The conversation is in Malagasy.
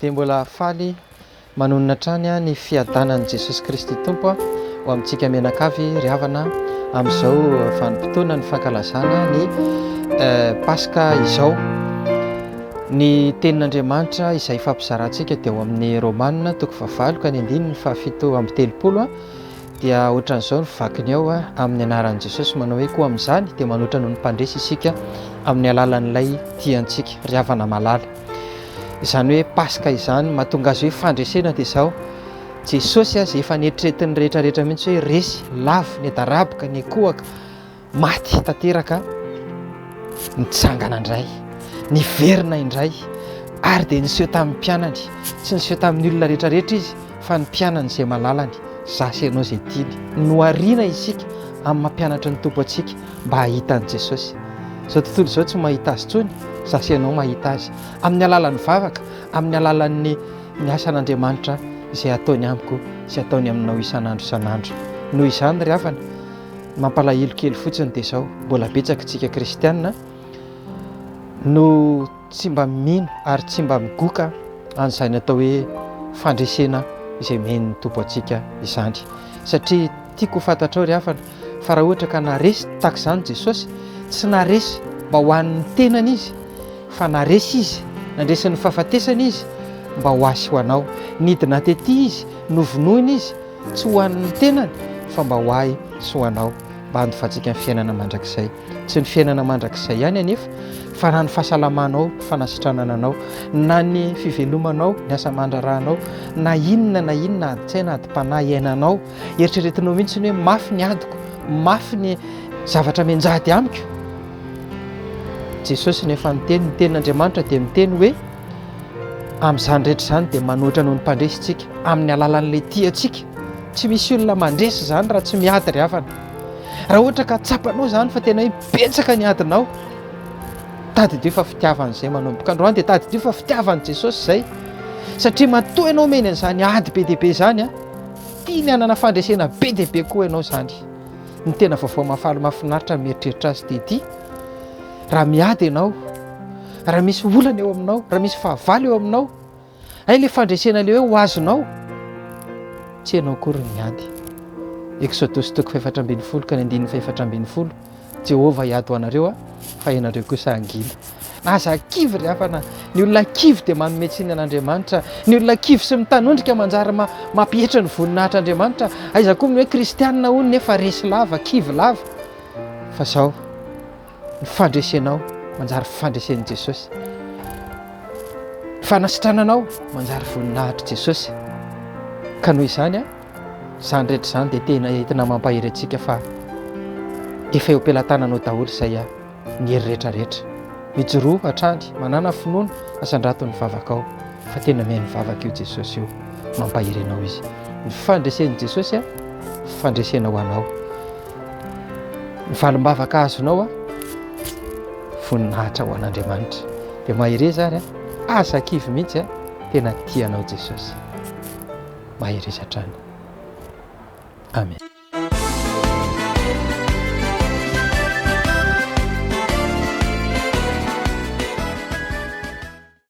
Dia mbola faly manonona hatrany ny fiadanan'i Jesosy Kristy Tompo ho amintsika mianakavy ry havana amin'izao vanim-potoana ny fankalazana ny Paska izao. Ny tenin'Andriamanitra izay ifampizarantsika dia ao amin'ny Romana toko fahavalo ka ny andininy fahafito amby telopolo dia ohatran'izao ny vakiny ao amin'ny anaran'i Jesosy manao hoe koa amin'izany dia manoatra noho ny mpandresy isika amin'ny alalan'ilay tiantsika ry havana malala. Izany hoe Paska izany mahatonga azy hoe fandresena dia izao Jesosy aza efa neritreretin'ny rehetra rehetra mihitsy hoe resy, lavo, niadaraboka, nikohaka, maty tanteraka, nitsangana indray, niverina indray ary dia niseho tamin'ny mpianany. Tsy niseho tamin'ny olona rehetra rehetra izy fa ny mpianany izay malalany, za sy ianao izay tiany. Nohariana isika amin'ny mampianatra ny Tompo antsika mba hahita an'i Jesosy. Izao tontolo izao tsy mahita azy intsony, za sy ianao mahita azy. Amin'ny alalan'ny vavaka, amin'ny alalan'ny ny asan'Andriamanitra izay ataony amiko sy ataony aminao isan'andro isan'andro. Noho izany ry havana, ny mampalahelo kely fotsiny dia izao, mbola betsaka isika kristiana no tsy mba mino ary tsy mba migoka an'izany atao hoe fandresena izay omen'ny Tompo antsika izany. Satria tiako ho fantatrao ry havana fa raha ohatra ka naresy tahaka izany Jesosy, tsy naresy mba ho an'ny tenany Izy, fa naresy Izy, nandresy ny fahafatesana Izy mba ho ahy sy ho anao. Nidina tety Izy, novonoina Izy, tsy ho an'ny tenany fa mba ho ahy sy ho anao, mba handovantsika ny fiainana mandrakizay. Tsy ny fiainana mandrakizay ihany anefa, fa na ny fahasalamanao, ny fanasitranana anao, na ny fivelomanao, ny asa aman-draharahanao, na inona na inona adin-tsaina, adim-panahy iainanao, eritreretinao mihitsy ny hoe mafy ny adiko, mafy ny zavatra mianjady amiko. Jesosy no efa niteny, ny tenin'Andriamanitra dia miteny hoe amin'izany rehetra izany dia manoatra noho ny mpandresy isika, amin'ny alalan'ilay tia antsika. Tsy misy olona mandresy izany raha tsy miady ry havana. Raha ohatra ka tsapanao izany fa tena hoe betsaka ny adinao, tadidio fa fitiavana izay manomboka androany, dia tadidio fa fitiavan'i Jesosy izay. Satria matoa ianao omeny an'izany ady be dia be izany, tiany hanana fandresena be dia be koa ianao izany. Ny tena vaovao mahafaly mahafinaritra ny mieritreritra azy dia ity, raha miady ianao, raha misy olana eo aminao, raha misy fahavalo eo aminao, hay le fandresena le hoe ho azonao, tsy ianao akory ny miady. Eksodosy toko fahefatra ambin'ny folo ka ny andininy fahefatra ambin'ny folo, Jehovah hiady ho anareo fa ianareo kosa hangina. Aza kivy ry havana, ny olona kivy dia manome tsiny an'Andriamanitra, ny olona kivy sy mitanondrika manjary mampihetra ny voninahitr'Andriamanitra, aiza koa ny hoe kristianina hono nefa resy lava, kivy lava, fa zao, ny fandresenao manjary fandresen'i Jesosy, ny fanasitrananao manjary voninahitr'i Jesosy, ka noho izany a, izany rehetra izany dia tena entina mampahery antsika fa efa eo am-pelatananao daholo izay a. ny hery rehetra rehetra. Mijoroa hatrany, manàna finoana, asandrato ny vavakao, fa tena mihaino vavaka io Jesosy io, mampahery anao Izy. Ny fandresen'i Jesosy a, fandresena ho anao. Ny valim-bavaka azonao a, voninahitra ho an'Andriamanitra. Dia mahereza ary a, aza kivy mihitsy a, tena tia anao Jesosy. Mahereza hatrany. Amen.